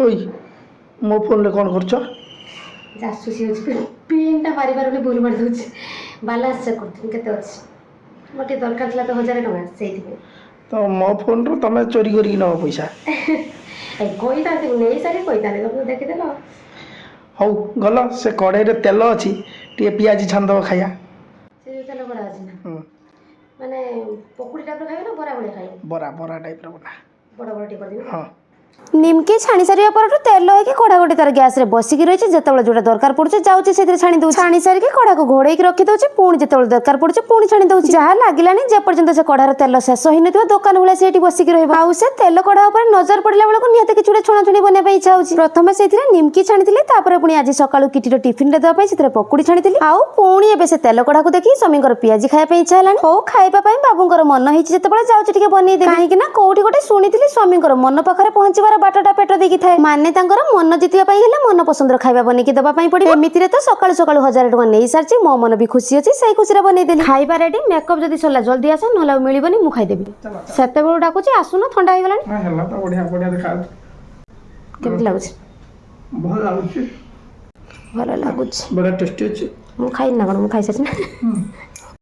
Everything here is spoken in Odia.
ଓଇ, ମୋ ଫୋନରେ କ'ଣ କରୁଛ? ଜାସୁସି ହେଉଛି। ପିନ୍ଟା ମାରିପାରୁନି, ଭୁଲ ମାରି ଦେଉଛି। ବାଲାନ୍ସ ଚେକ୍ କରୁଥିଲି କେତେ ଅଛି। ମୋର ଟିକେ ଦରକାର ଥିଲା ତ 1000 ଟଙ୍କା, ସେଇଥିପାଇଁ। ତ ମୋ ଫୋନରୁ ତମେ ଚୋରି କରିକି ନେବ ପଇସା? ଏ କହିଥାନ୍ତି, ମୁଁ ନେଇସାରି କହିଥାନ୍ତି, ତମେ ତ ଦେଖିଦେଲ। ହଉ, ଗଲ, ସେ କଢ଼େଇରେ ତେଲ ଅଛି, ଟିକେ ପିଆଜି ଛାଣିଦେବ, ଖାଇବା। ସେ ଯେଉଁ ତେଲ କଢ଼ା ଅଛି ନା? ହୁଁ। ମାନେ ପକୁଡ଼ି ଟାଇପ୍ର ଖାଇବେ ନା ବରା ଭଳିଆ ଖାଇବେ? ବରା, ବରା ଟାଇପ୍ର ବନା। ବଡ଼ ବଡ଼ ଟିକେ କରିଦେବି। ହଁ। ନିମକି ଛାଣି ସାରିବା ପରଠୁ ତେଲ ହେଇକି କଢ଼ା ଗୋଟେ ତାର ଗ୍ୟାସରେ ବସିକି ରହିଛି। ଯେତେବେଳେ ଯୋଉଟା ଦରକାର ପଡୁଛି, ଯାଉଛି ସେଥିରେ ଛାଣି ଦଉଛି। ଛାଣି ସାରିକି କଢ଼ାକୁ ଘୋଡ଼େଇକି ରଖିଦଉଛି। ପୁଣି ଯେତେବେଳେ ଦରକାର ପଡୁଛି, ପୁଣି ଛାଣି ଦଉଛି। ଯାହା ଲାଗିଲାନି, ଯେ ପର୍ଯ୍ୟନ୍ତ ସେ କଢ଼ାର ତେଲ ଶେଷ ହେଇନଥିବ, ଦୋକାନ ଭଳିଆ ସେଇଠି ବସିକି ରହିବ। ଆଉ ସେ ତେଲ କଢ଼ା ଉପରେ ନଜର ପଡ଼ିଲା ବେଳକୁ ନିହାତି କିଛି ଗୋଟେ ଛଣାଛୁଣି ବନେଇବା ପାଇଁ ଇଚ୍ଛା ହଉଛି। ପ୍ରଥମେ ସେଇଥିରେ ନିମକି ଛାଣିଥିଲି, ତାପରେ ପୁଣି ଆଜି ସକାଳୁ କିଟିର ଟିଫିନରେ ଦେବା ପାଇଁ ସେଥିରେ ପକୁଡ଼ି ଛାଣିଥିଲି। ଆଉ ପୁଣି ଏବେ ସେ ତେଲ କଢ଼ାକୁ ଦେଖି ସ୍ୱାମୀଙ୍କର ପିଆଜି ଖାଇବା ପାଇଁ ଇଚ୍ଛା ହେଲାଣି। ହଉ, ଖାଇବା ପାଇଁ ବାବୁଙ୍କର ମନ ହେଇଛି ଯେତେବେଳେ, ଯାଉଛି ଟିକେ ବନେଇଦେବି। କାହିଁକି ନା କୋଉଠି ଗୋଟେ ଶୁଣିଥିଲି, ସ୍ୱାମୀଙ୍କର ମନ ପାଖରେ ପହଞ୍ଚିବାର ବାଟଟା ପେଟ ଦେଇକି ଥାଏ। ମାନେ ତାଙ୍କର ମନ ଜିତିବା ପାଇଁ ହେଲେ ମନ ପସନ୍ଦର ଖାଇବା ବନେଇକି ଦେବା ପାଇଁ ପଡିବ। ଏମିତିରେ ତ ସକାଳୁ ସକାଳୁ 1000 ଟଙ୍କା ନେଇ ସାରିଛି, ମୋ ମନ ବି ଖୁସି ଅଛି, ସେଇ ଖୁସିରେ ବନେଇଦେଲି। ଖାଇବା ରେଡି। ମେକଅପ୍ ଯଦି ସରିଲା, ଜଲ୍ଦି ଆସ, ନହେଲେ ଆଉ ମିଳିବନି, ମୁଁ ଖାଇଦେବି। ସେତେବେଳୁ ଡାକୁଛି, ଆସୁନ, ଥଣ୍ଡା ହେଇଗଲାଣି। ହଁ, ହେଲା ତ, ବଢ଼ିଆ ବଢ଼ିଆ ଦେଖାଯାଉଛି। କେମିତି ଲାଗୁଛି? ଭଲ ଲାଗୁଛି। ଭଲ ଲାଗୁଛି। ବଢ଼ିଆ ଟେଷ୍ଟି ଅଛି। ମୁଁ ଖାଇନି ନା କ'ଣ? ମୁଁ ଖାଇସାରିଛି ନା।